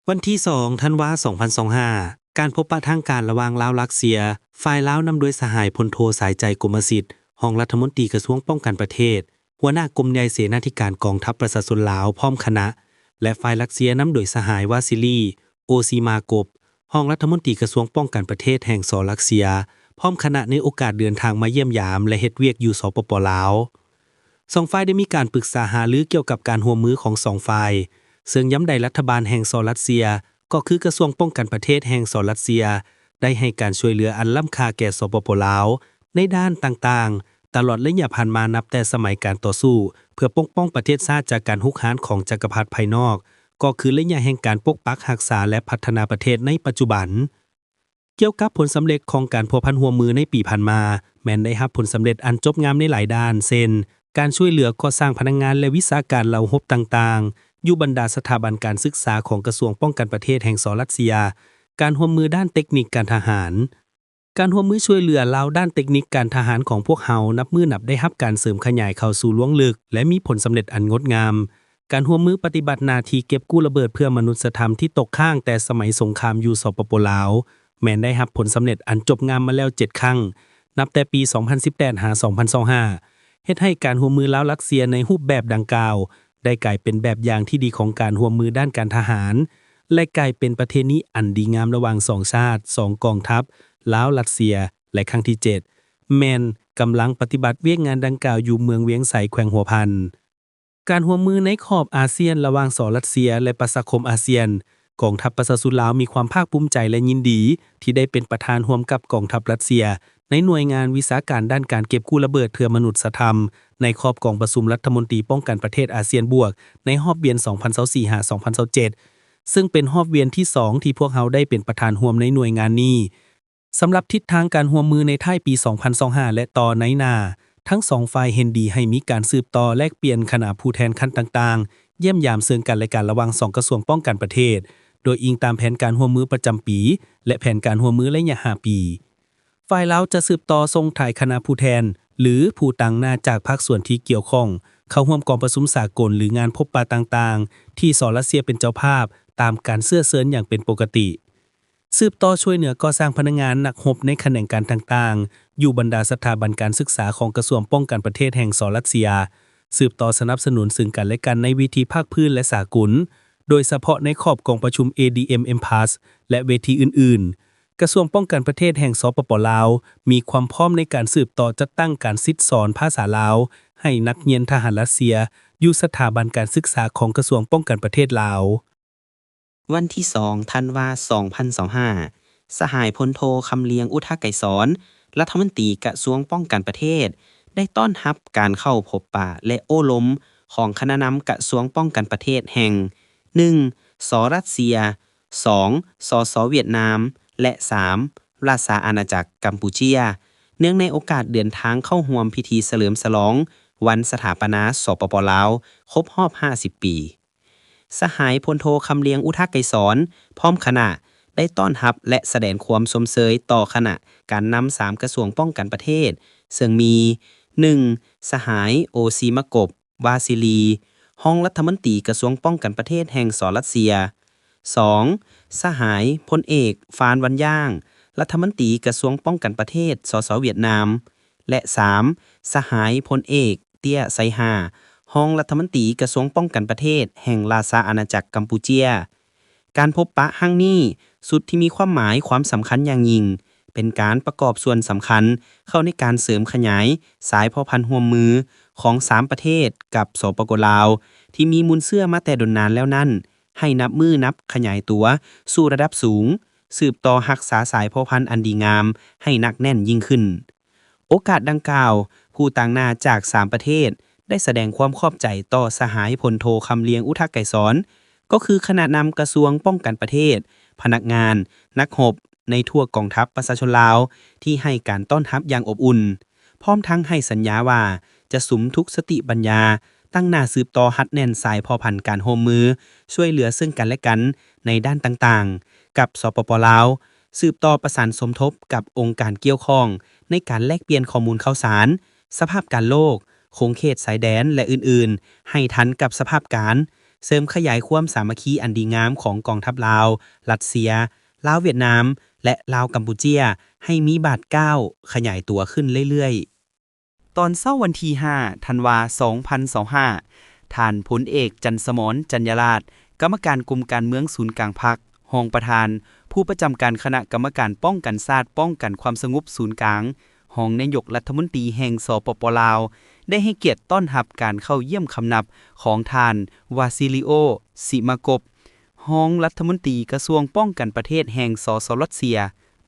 ວັນທີສອງ ທັນວາ ສອງພັນຊາວຫ້າ ການພົບປະທາງການລະຫວ່າງລາວ-ຣັດເຊຍ, ຝ່າຍລາວນຳໂດຍສະຫາຍ ພົນໂທ ສາຍໃຈ ກົມມະສິດ ຮອງລັດຖະມົນຕີກະຊວງປ້ອງກັນປະເທດ, ຫົວໜ້າກົມໃຫຍ່ເສນາທິການກອງທັບປະຊາຊົນລາວ ພ້ອມຄະນະ ແລະ ຝ່າຍຣັດເຊຍນຳໂດຍສະຫາຍ ວາຊິລີ ໂອຊີມາກົບ ຮອງລັດຖະມົນຕີກະຊວງປ້ອງກັນປະເທດແຫ່ງ ສ ຣັດເຊຍ ພ້ອມຄະນະ ໃນໂອກາດເດີນທາງມາຢ້ຽມຢາມ ແລະ ເຮັດວຽກຢູ່ ສປປ ລາວ. ສອງຝ່າຍໄດ້ມີການປຶກສາຫາລືກ່ຽວກັບການຮ່ວມມືຂອງສອງຝ່າຍ, ເຊິ່ງຍາມໃດລັດຖະບານແຫ່ງ ສ ຣັດເຊຍ ກໍຄືກະຊວງປ້ອງກັນປະເທດແຫ່ງ ສ ຣັດເຊຍ ໄດ້ໃຫ້ການຊ່ວຍເຫຼືອອັນລ້ຳຄ່າແກ່ ສປປ ລາວ ໃນດ້ານຕ່າງໆ ຕະຫຼອດໄລຍະຜ່ານມາ ນັບແຕ່ສະໄໝການຕໍ່ສູ້ເພື່ອປົກປ້ອງປະເທດຊາດຈາກການຮຸກຮານຂອງຈັກກະພັດພາຍນອກ, ກໍຄືໄລຍະແຫ່ງການປົກປັກຮັກສາ ແລະ ພັດທະນາປະເທດໃນປັດຈຸບັນ. ກ່ຽວກັບຜົນສຳເລັດຂອງການພົວພັນຮ່ວມມືໃນປີຜ່ານມາ, ແມ່ນໄດ້ຮັບຜົນສຳເລັດອັນຈົບງາມໃນຫຼາຍດ້ານ, ເຊັ່ນ ການຊ່ວຍເຫຼືອກໍ່ສ້າງພະນັກງານ ແລະ ວິຊາການເຫຼົ່າຮົບຕ່າງໆ ຢູ່ບັນດາສະຖາບັນການສຶກສາຂອງກະຊວງປ້ອງກັນປະເທດແຫ່ງ ສ ຣັດເຊຍ, ການຮ່ວມມືດ້ານເຕັກນິກການທະຫານ. ການຮ່ວມມືຊ່ວຍເຫຼືອລາວດ້ານເຕັກນິກການທະຫານຂອງພວກເຮົາ ນັບມື້ນັບໄດ້ຮັບການເສີມຂະຫຍາຍເຂົ້າສູ່ລວງເລິກ ແລະ ມີຜົນສຳເລັດອັນງົດງາມ. ການຮ່ວມມືປະຕິບັດໜ້າທີ່ເກັບກູ້ລະເບີດເພື່ອມະນຸດສະທຳທີ່ຕົກຄ້າງແຕ່ສະໄໝສົງຄາມຢູ່ ສປປ ລາວ ແມ່ນໄດ້ຮັບຜົນສຳເລັດອັນຈົບງາມມາແລ້ວເຈັດຄັ້ງ, ນັບແຕ່ປີສອງພັນສິບແປດ ຫາ ສອງພັນຊາວຫ້າ ເຮັດໃຫ້ການຮ່ວມມືລາວ-ຣັດເຊຍໃນຮູບແບບດັ່ງກ່າວ ໄດ້ກາຍເປັນແບບຢ່າງທີ່ດີຂອງການຮ່ວມມືດ້ານການທະຫານ ແລະ ກາຍເປັນປະເພນີອັນດີງາມລະຫວ່າງສອງຊາດ, ສອງກອງທັບ, ລາວ-ຣັດເຊຍ ແລະ ຄັ້ງທີເຈັດ ແມ່ນກຳລັງປະຕິບັດວຽກງານດັ່ງກ່າວຢູ່ເມືອງວຽງໄຊ ແຂວງຫົວພັນ. ການຮ່ວມມືໃນຂອບອາຊຽນລະຫວ່າງ ສ ຣັດເຊຍ ແລະ ປະຊາຄົມອາຊຽນ, ກອງທັບປະຊາຊົນລາວມີຄວາມພາກພູມໃຈ ແລະ ຍິນດີທີ່ໄດ້ເປັນປະທານຮ່ວມກັບກອງທັບຣັດເຊຍ ໃນໜ່ວຍງານວິຊາການດ້ານການເກັບກູ້ລະເບີດເພື່ອມະນຸດສະທຳ ໃນຂອບກອງປະຊຸມລັດຖະມົນຕີປ້ອງກັນປະເທດອາຊຽນບວກ ໃນຮອບວຽນສອງພັນຊາວສີ່ ຫາ ສອງພັນຊາວເຈັດ ເຊິ່ງເປັນຮອບວຽນທີສອງທີ່ພວກເຮົາໄດ້ເປັນປະທານຮ່ວມໃນໜ່ວຍງານນີ້. ສຳລັບທິດທາງການຮ່ວມມືໃນທ້າຍປີສອງພັນຊາວຫ້າ ແລະ ຕໍ່ໃນໜ້າ, ທັງສອງຝ່າຍເຫັນດີໃຫ້ມີການສືບຕໍ່ແລກປ່ຽນຄະນະຜູ້ແທນຂັ້ນຕ່າງໆ ຢ້ຽມຢາມເຊິ່ງກັນ ແລະ ກັນລະຫວ່າງສອງກະຊວງປ້ອງກັນປະເທດ, ໂດຍອີງຕາມແຜນການຮ່ວມມືປະຈຳປີ ແລະ ແຜນການຮ່ວມມືໄລຍະຫ້າປີ. ຝ່າຍລາວຈະສືບຕໍ່ສົ່ງຖ່າຍຄະນະຜູ້ແທນ ຫຼື ຜູ້ຕາງໜ້າຈາກພາກສ່ວນທີ່ກ່ຽວຂ້ອງ ເຂົ້າຮ່ວມກອງປະຊຸມສາກົນ ຫຼື ງານພົບປະຕ່າງໆ ທີ່ ສ ຣັດເຊຍ ເປັນເຈົ້າພາບ ຕາມການເຊື້ອເຊີນຢ່າງເປັນປົກກະຕິ. ສືບຕໍ່ຊ່ວຍເຫຼືອກໍ່ສ້າງພະນັກງານນັກຮົບໃນຂະແໜງການຕ່າງໆ ຢູ່ບັນດາສະຖາບັນການສຶກສາຂອງກະຊວງປ້ອງກັນປະເທດແຫ່ງ ສ ຣັດເຊຍ, ສືບຕໍ່ສະໜັບສະໜູນເຊິ່ງກັນ ແລະ ກັນໃນເວທີພາກພື້ນ ແລະ ສາກົນ, ໂດຍສະເພາະໃນຂອບກອງປະຊຸມ ເອດີເອັມ ເອັມພາສ ແລະ ເວທີອື່ນໆ. ກະຊວງປ້ອງກັນປະເທດແຫ່ງ ສປປ ລາວ ມີຄວາມພ້ອມໃນການສືບຕໍ່ຈັດຕັ້ງການສິດສອນພາສາລາວໃຫ້ນັກຮຽນທະຫານຣັດເຊຍ ຢູ່ສະຖາບັນການສຶກສາຂອງກະຊວງປ້ອງກັນປະເທດລາວ. ວັນທີສອງ ທັນວາ ສອງພັນຊາວຫ້າ ສະຫາຍ ພົນໂທ ຄຳລຽງ ອຸທະໄກສອນ ລັດຖະມົນຕີກະຊວງປ້ອງກັນປະເທດ ໄດ້ຕ້ອນຮັບການເຂົ້າພົບປະ ແລະ ໂອ້ລົມຂອງຄະນະນຳກະຊວງປ້ອງກັນປະເທດແຫ່ງ ໜຶ່ງ ສ ຣັດເຊຍ, ສອງ ສສ ຫວຽດນາມ ແລະ ສາມ ລາຊາອານາຈັກກຳປູເຈຍ ເນື່ອງໃນໂອກາດເດີນທາງເຂົ້າຮ່ວມພິທີສະເຫຼີມສະຫຼອງວັນສະຖາປະນາ ສປປ ລາວ ຄົບຮອບຫ້າສິບປີ. ສະຫາຍ ພົນໂທ ຄຳລຽງ ອຸທະໄກສອນ ພ້ອມຄະນະ ໄດ້ຕ້ອນຮັບ ແລະ ສະແດງຄວາມຊົມເຊີຍຕໍ່ຄະນະການນຳສາມກະຊວງປ້ອງກັນປະເທດ ເຊິ່ງມີ ໜຶ່ງ ສະຫາຍ ໂອຊີ ມະກົບ ວາຊິລີ ຮອງລັດຖະມົນຕີກະຊວງປ້ອງກັນປະເທດແຫ່ງ ສ ຣັດເຊຍ, ສອງ ສະຫາຍ ພົນເອກ ຟານ ວັນຢາງ ລັດຖະມົນຕີກະຊວງປ້ອງກັນປະເທດ ສສ ຫວຽດນາມ ແລະ ສາມ ສະຫາຍ ພົນເອກ ເຕ້ຍ ໄຊຮາ ຮອງລັດຖະມົນຕີກະຊວງປ້ອງກັນປະເທດແຫ່ງລາຊາອານາຈັກກຳປູເຈຍ. ການພົບປະຄັ້ງນີ້ ຊຸດທີ່ມີຄວາມໝາຍຄວາມສຳຄັນຢ່າງຍິ່ງ ເປັນການປະກອບສ່ວນສຳຄັນເຂົ້າໃນການເສີມຂະຫຍາຍສາຍພົວພັນຮ່ວມມືຂອງສາມປະເທດກັບ ສປປ ລາວ ທີ່ມີມູນເຊື້ອມາແຕ່ດົນນານແລ້ວນັ້ນ ໃຫ້ນັບມື້ນັບຂະຫຍາຍຕົວສູ່ລະດັບສູງ, ສືບຕໍ່ຮັກສາສາຍພົວພັນອັນດີງາມໃຫ້ໜັກແໜ້ນຍິ່ງຂຶ້ນ. ໂອກາດດັ່ງກ່າວ, ຜູ້ຕາງໜ້າຈາກສາມປະເທດໄດ້ສະແດງຄວາມຂອບໃຈຕໍ່ສະຫາຍ ພົນໂທ ຄຳລຽງ ອຸທະໄກສອນ ກໍຄືຄະນະນຳກະຊວງປ້ອງກັນປະເທດ, ພະນັກງານ, ນັກຮົບໃນທົ່ວກອງທັບປະຊາຊົນລາວ ທີ່ໃຫ້ການຕ້ອນຮັບຢ່າງອົບອຸ່ນ, ພ້ອມທັງໃຫ້ສັນຍາວ່າຈະສຸມທຸກສະຕິປັນຍາ, ຕັ້ງໜ້າສືບຕໍ່ຮັດແໜ້ນສາຍພົວພັນການຮ່ວມມື ຊ່ວຍເຫຼືອເຊິ່ງກັນແລະກັນໃນດ້ານຕ່າງໆ ກັບ ສປປ ລາວ, ສືບຕໍ່ປະສານສົມທົບກັບອົງການກ່ຽວຂ້ອງໃນການແລກປ່ຽນຂໍ້ມູນຂ່າວສານ, ສະພາບການໂລກ, ຂົງເຂດຊາຍແດນ ແລະ ອື່ນໆ ໃຫ້ທັນກັບສະພາບການ, ເສີມຂະຫຍາຍຄວາມສາມັກຄີອັນດີງາມຂອງກອງທັບລາວ, ລັດເຊຍ, ລາວ-ຫວຽດນາມ ແລະ ລາວ-ກຳປູເຈຍ ໃຫ້ມີບາດກ້າວຂະຫຍາຍຕົວຂຶ້ນເລື້ອຍໆ. ຕອນເຊົ້າວັນທີຫ້າ ທັນວາ ສອງພັນຊາວຫ້າ ທ່ານ ພົນເອກ ຈັນສະໝອນ ຈັນຍາລາດ ກຳມະການກົມການເມືອງສູນກາງພັກ, ຮອງປະທານ, ຜູ້ປະຈຳການຄະນະກຳມະການປ້ອງກັນຊາດ ປ້ອງກັນຄວາມສະຫງົບສູນກາງ, ຮອງນາຍົກລັດຖະມົນຕີແຫ່ງ ສປປ ລາວ ໄດ້ໃຫ້ກຽດຕ້ອນຮັບການເຂົ້າຢ້ຽມຄຳນັບຂອງທ່ານ ວາຊິລິໂອ ຊິມາກົບ ຮອງລັດຖະມົນຕີກະຊວງປ້ອງກັນປະເທດແຫ່ງ ສສ ລັດເຊຍ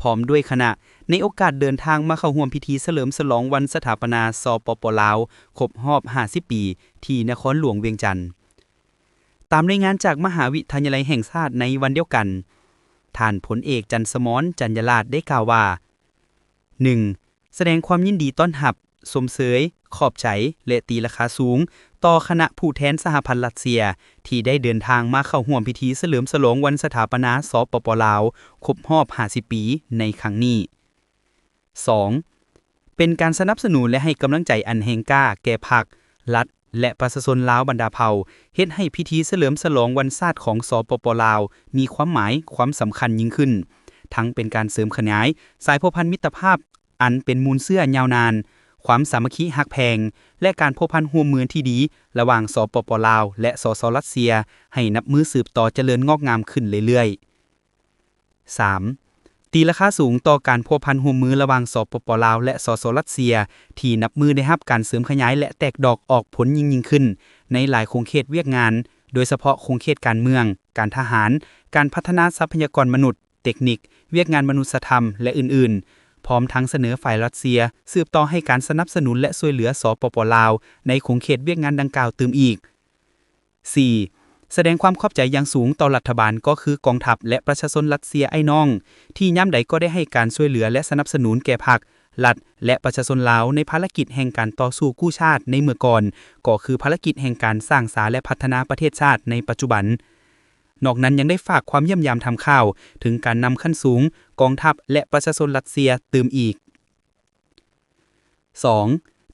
ພ້ອມດ້ວຍຄະນະ ໃນໂອກາດເດີນທາງມາເຂົ້າຮ່ວມພິທີສະເຫຼີມສະຫຼອງວັນສະຖາປະນາ ສປປ ລາວ ຄົບຮອບຫ້າສິບປີ ທີ່ນະຄອນຫຼວງວຽງຈັນ. ຕາມລາຍງານຈາກມະຫາວິທະຍາໄລແຫ່ງຊາດໃນວັນດຽວກັນ, ທ່ານ ພົນເອກ ຈັນສະໝອນ ຈັນຍາລາດ ໄດ້ກ່າວວ່າ ໜຶ່ງ ສະແດງຄວາມຍິນດີຕ້ອນຮັບ, ຊົມເຊີຍ, ຂອບໃຈ ແລະ ຕີລາຄາສູງຕໍ່ຄະນະຜູ້ແທນສະຫະພັນລັດເຊຍ ທີ່ໄດ້ເດີນທາງມາເຂົ້າຮ່ວມພິທີສະເຫຼີມສະຫຼອງວັນສະຖາປະນາ ສປປ ລາວ ຄົບຮອບຫ້າສິບປີໃນຄັ້ງນີ້. ສອງ ເປັນການສະໜັບສະໜູນ ແລະ ໃຫ້ກຳລັງໃຈອັນແຮງກ້າແກ່ພັກ, ລັດ ແລະ ປະຊາຊົນລາວບັນດາເຜົ່າ, ເຮັດໃຫ້ພິທີສະເຫຼີມສະຫຼອງວັນຊາດຂອງ ສປປ ລາວ ມີຄວາມໝາຍ, ຄວາມສຳຄັນຍິ່ງຂຶ້ນ, ທັງເປັນການເສີມຂະຫຍາຍສາຍພົວພັນມິດຕະພາບອັນເປັນມູນເຊື້ອຍາວນານ, ຄວາມສາມັກຄີຮັກແພງ ແລະ ການພົວພັນຮ່ວມມືທີ່ດີລະຫວ່າງ ສປປ ລາວ ແລະ ສສ ລັດເຊຍ ໃຫ້ນັບມື້ສືບຕໍ່ຈະເລີນງອກງາມຂຶ້ນເລື້ອຍໆ. ສາມ ຕີລາຄາສູງຕໍ່ການພົວພັນຮ່ວມມືລະຫວ່າງ ສປປ ລາວ ແລະ ສສ ລັດເຊຍ ທີ່ນັບມື້ໄດ້ຮັບການເສີມຂະຫຍາຍ ແລະ ແຕກດອກອອກຜົນຍິ່ງໆຂຶ້ນ ໃນຫຼາຍຂົງເຂດວຽກງານ, ໂດຍສະເພາະຂົງເຂດການເມືອງ, ການທະຫານ, ການພັດທະນາຊັບພະຍາກອນມະນຸດ, ເຕັກນິກ, ວຽກງານມະນຸດສະທຳ ແລະ ອື່ນໆ, ພ້ອມທັງສະເໜີຝ່າຍລັດເຊຍສືບຕໍ່ໃຫ້ການສະໜັບສະໜູນ ແລະ ຊ່ວຍເຫຼືອ ສປປ ລາວ ໃນຂົງເຂດວຽກງານດັ່ງກ່າວຕື່ມອີກ. ສີ່ ສະແດງຄວາມຂອບໃຈຢ່າງສູງຕໍ່ລັດຖະບານ ກໍຄືກອງທັບ ແລະ ປະຊາຊົນລັດເຊຍອ້າຍນ້ອງ ທີ່ຍາມໃດກໍໄດ້ໃຫ້ການຊ່ວຍເຫຼືອ ແລະ ສະໜັບສະໜູນແກ່ພັກ, ລັດ ແລະ ປະຊາຊົນລາວ ໃນພາລະກິດແຫ່ງການຕໍ່ສູ້ກູ້ຊາດໃນເມື່ອກ່ອນ, ກໍຄືພາລະກິດແຫ່ງການສ້າງສາ ແລະ ພັດທະນາປະເທດຊາດໃນປັດຈຸບັນ. ນອກນັ້ນຍັງໄດ້ຝາກຄວາມຢ້ຽມຢາມຖາມຂ່າວເຖິງການນຳຂັ້ນສູງ, ກອງທັບ ແລະ ປະຊາຊົນລັດເຊຍຕື່ມອີກ. ສອງ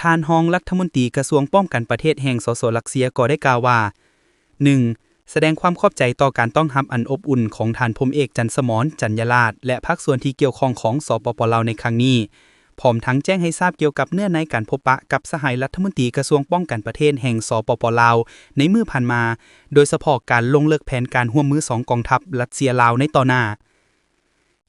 ທ່ານຮອງລັດຖະມົນຕີກະຊວງປ້ອງກັນປະເທດແຫ່ງ ສສ ລັດເຊຍ ກໍໄດ້ກ່າວວ່າ ໜຶ່ງ ສະແດງຄວາມຂອບໃຈຕໍ່ການຕ້ອນຮັບອັນອົບອຸ່ນຂອງທ່ານ ພົນເອກ ຈັນສະໝອນ ຈັນຍາລາດ ແລະ ພາກສ່ວນທີ່ກ່ຽວຂ້ອງຂອງ ສປປ ລາວ ໃນຄັ້ງນີ້, ພ້ອມທັງແຈ້ງໃຫ້ຊາບກ່ຽວກັບເນື້ອໃນການພົບປະກັບສະຫາຍລັດຖະມົນຕີກະຊວງປ້ອງກັນປະເທດແຫ່ງ ສປປ ລາວ ໃນມື້ຜ່ານມາ, ໂດຍສະເພາະການລົງເລິກແຜນການຮ່ວມມືສອງກອງທັບ ລັດເຊຍ-ລາວ ໃນຕໍ່ໜ້າ.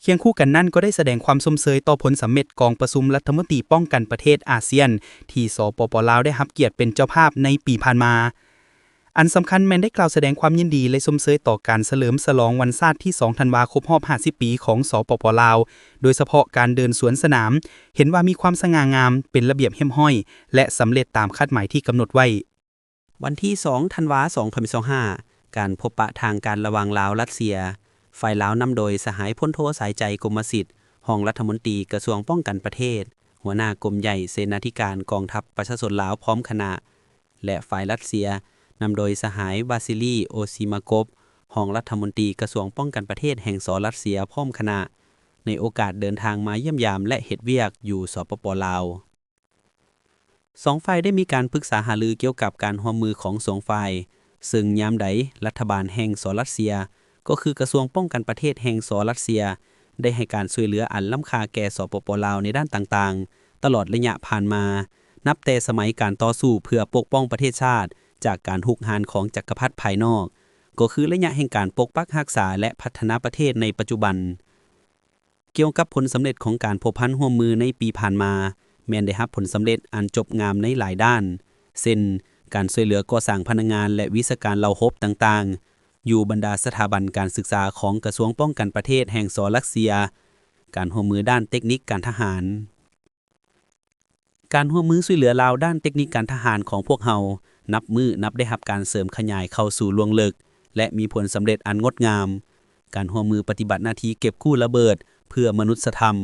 ຄຽງຄູ່ກັນນັ້ນກໍໄດ້ສະແດງຄວາມຊົມເຊີຍຕໍ່ຜົນສຳເລັດກອງປະຊຸມລັດຖະມົນຕີປ້ອງກັນປະເທດອາຊຽນ ທີ່ ສປປ ລາວ ໄດ້ຮັບກຽດເປັນເຈົ້າພາບໃນປີຜ່ານມາ. ອັນສຳຄັນແມ່ນໄດ້ກ່າວສະແດງຄວາມຍິນດີ ແລະ ຊົມເຊີຍຕໍ່ການສະເຫຼີມສະຫຼອງວັນຊາດທີສອງທັນວາ ຄົບຮອບຫ້າສິບປີຂອງ ສປປ ລາວ, ໂດຍສະເພາະການເດີນສວນສະໜາມ ເຫັນວ່າມີຄວາມສະຫງ່າງາມ, ເປັນລະບຽບຮຽບຮ້ອຍ ແລະ ສຳເລັດຕາມຄາດໝາຍທີ່ກຳນົດໄວ້. ວັນທີສອງທັນວາ ສອງພັນຊາວຫ້າ ການພົບປະທາງການລະຫວ່າງລາວ-ລັດເຊຍ, ຝ່າຍລາວນຳໂດຍສະຫາຍ ພົນໂທ ສາຍໃຈ ກົມມະສິດ ຮອງລັດຖະມົນຕີກະຊວງປ້ອງກັນປະເທດ, ຫົວໜ້າກົມໃຫຍ່ເສນາທິການກອງທັບປະຊາຊົນລາວ ພ້ອມຄະນະ ແລະ ຝ່າຍລັດເຊຍ ນຳໂດຍສະຫາຍ ວາຊິລີ ໂອຊີມາກົບ ຮອງລັດຖະມົນຕີກະຊວງປ້ອງກັນປະເທດແຫ່ງ ສ ລັດເຊຍ ພ້ອມຄະນະ ໃນໂອກາດເດີນທາງມາຢ້ຽມຢາມ ແລະ ເຮັດວຽກຢູ່ ສປປ ລາວ. ສອງຝ່າຍໄດ້ມີການປຶກສາຫາລືກ່ຽວກັບການຮ່ວມມືຂອງສອງຝ່າຍ, ເຊິ່ງຍາມໃດລັດຖະບານແຫ່ງ ສ ລັດເຊຍ ກໍຄືກະຊວງປ້ອງກັນປະເທດແຫ່ງ ສ ລັດເຊຍ ໄດ້ໃຫ້ການຊ່ວຍເຫຼືອອັນລ້ຳຄ່າແກ່ ສປປ ລາວ ໃນດ້ານຕ່າງໆ ຕະຫຼອດໄລຍະຜ່ານມາ, ນັບແຕ່ສະໄໝການຕໍ່ສູ້ເພື່ອປົກປ້ອງປະເທດຊາດຈາກການຮຸກຮານຂອງຈັກກະພັດພາຍນອກ, ກໍຄືໄລຍະແຫ່ງການປົກປັກຮັກສາ ແລະ ພັດທະນາປະເທດໃນປັດຈຸບັນ. ກ່ຽວກັບຜົນສຳເລັດຂອງການພົວພັນຮ່ວມມືໃນປີຜ່ານມາ, ແມ່ນໄດ້ຮັບຜົນສຳເລັດອັນຈົບງາມໃນຫຼາຍດ້ານ, ເຊັ່ນ ການຊ່ວຍເຫຼືອກໍ່ສ້າງພະນັກງານ ແລະ ວິຊາການເຫຼົ່າຮົບຕ່າງໆ ຢູ່ບັນດາສະຖາບັນການສຶກສາຂອງກະຊວງປ້ອງກັນປະເທດແຫ່ງ ສ ລັດເຊຍ, ການຮ່ວມມືດ້ານເຕັກນິກການທະຫານ. ການຮ່ວມມືຊ່ວຍເຫຼືອລາວດ້ານເຕັກນິກການທະຫານຂອງພວກເຮົາ ນັບມື້ນັບໄດ້ຮັບການເສີມຂະຫຍາຍເຂົ້າສູ່ລວງເລິກ ແລະ ມີຜົນສຳເລັດອັນງົດງາມ. ການຮ່ວມມືປະຕິບັດໜ້າທີ່ເກັບກູ້ລະເບີດເພື່ອມະນຸດສະທຳ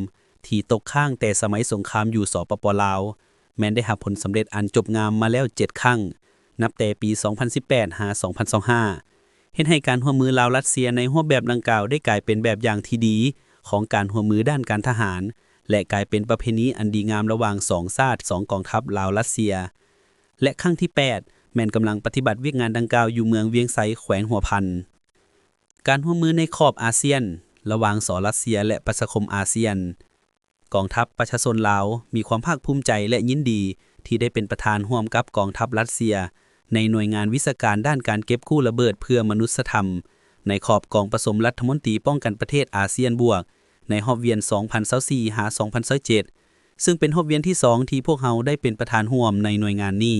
ທີ່ຕົກຄ້າງແຕ່ສະໄໝສົງຄາມຢູ່ ສປປ ລາວ ແມ່ນໄດ້ຮັບຜົນສຳເລັດອັນຈົບງາມມາແລ້ວເຈັດຄັ້ງ, ນັບແຕ່ປີສອງພັນສິບແປດ ຫາ ສອງພັນຊາວຫ້າ ເຮັດໃຫ້ການຮ່ວມມືລາວ-ລັດເຊຍໃນຮູບແບບດັ່ງກ່າວໄດ້ກາຍເປັນແບບຢ່າງທີ່ດີຂອງການຮ່ວມມືດ້ານການທະຫານ ແລະ ກາຍເປັນປະເພນີອັນດີງາມລະຫວ່າງສອງຊາດ, ສອງກອງທັບລາວ-ລັດເຊຍ. ແລະ ຄັ້ງທີແປດ ແມ່ນກຳລັງປະຕິບັດວຽກງານດັ່ງກ່າວຢູ່ເມືອງວຽງໄຊ ແຂວງຫົວພັນ. ການຮ່ວມມືໃນຂອບອາຊຽນ ລະຫວ່າງ ສ ລັດເຊຍ ແລະ ປະຊາຄົມອາຊຽນ. ກອງທັບປະຊາຊົນລາວມີຄວາມພາກພູມໃຈ ແລະ ຍິນດີທີ່ໄດ້ເປັນປະທານຮ່ວມກັບກອງທັບລັດເຊຍ ໃນໜ່ວຍງານວິຊາການດ້ານການເກັບກູ້ລະເບີດເພື່ອມະນຸດສະທຳ ໃນຂອບກອງປະຊຸມລັດຖະມົນຕີປ້ອງກັນປະເທດອາຊຽນບວກ ໃນຮອບວຽນສອງພັນຊາວສີ່ຫາສອງພັນຊາວເຈັດ ຊຶ່ງເປັນຮອບວຽນທີສອງທີ່ພວກເຮົາໄດ້ເປັນປະທານຮ່ວມໃນໜ່ວຍງານນີ້.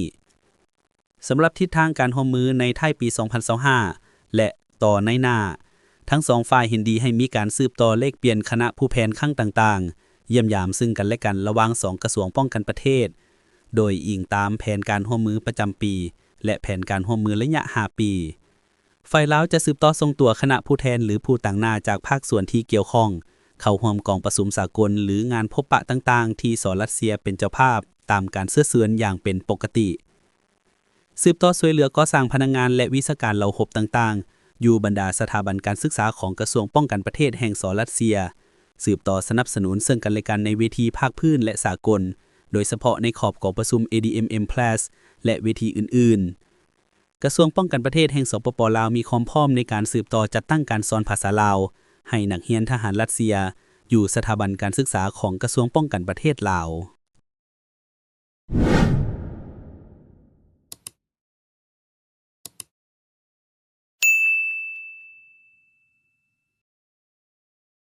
ສຳລັບທິດທາງການຮ່ວມມືໃນທ້າຍປີສອງພັນຊາວຫ້າ ແລະ ຕໍ່ໃນໜ້າ, ທັງສອງຝ່າຍເຫັນດີໃຫ້ມີການສືບຕໍ່ແລກປ່ຽນຄະນະຜູ້ແທນຄັ້ງຕ່າງໆ, ຢ້ຽມຢາມຊຶ່ງກັນແລະກັນລະຫວ່າງສອງກະຊວງປ້ອງກັນປະເທດ, ໂດຍອີງຕາມແຜນການຮ່ວມມືປະຈຳປີ ແລະ ແຜນການຮ່ວມມືໄລຍະຫ້າປີ. ຝ່າຍລາວຈະສືບຕໍ່ສົ່ງຕົວຄະນະຜູ້ແທນ ຫຼື ຜູ້ຕາງໜ້າຈາກພາກສ່ວນທີ່ກ່ຽວຂ້ອງ ເຂົ້າຮ່ວມກອງປະຊຸມສາກົນ ຫຼື ງານພົບປະຕ່າງໆ ທີ່ ສ ລັດເຊຍ ເປັນເຈົ້າພາບ ຕາມການເຊື້ອເຊີນຢ່າງເປັນປົກກະຕິ. ສືບຕໍ່ຊ່ວຍເຫຼືອກໍ່ສ້າງພະນັກງານ ແລະ ວິຊາການເຫຼົ່າຮົບຕ່າງໆ ຢູ່ບັນດາສະຖາບັນການສຶກສາຂອງກະຊວງປ້ອງກັນປະເທດແຫ່ງ ສ ລັດເຊຍ, ສືບຕໍ່ສະໜັບສະໜູນເຊິ່ງກັນແລະກັນໃນເວທີພາກພື້ນ ແລະ ສາກົນ, ໂດຍສະເພາະໃນຂອບກອງປະຊຸມ ເອດີເອັມເອັມ Plus ແລະ ເວທີອື່ນໆ. ກະຊວງປ້ອງກັນປະເທດແຫ່ງ ສປປ ລາວ ມີຄວາມພ້ອມໃນການສືບຕໍ່ຈັດຕັ້ງການສອນພາສາລາວໃຫ້ນັກຮຽນທະຫານລັດເຊຍ ຢູ່ສະຖາບັນການສຶກສາຂອງກະຊວງປ້ອງກັນປະເທດລາວ.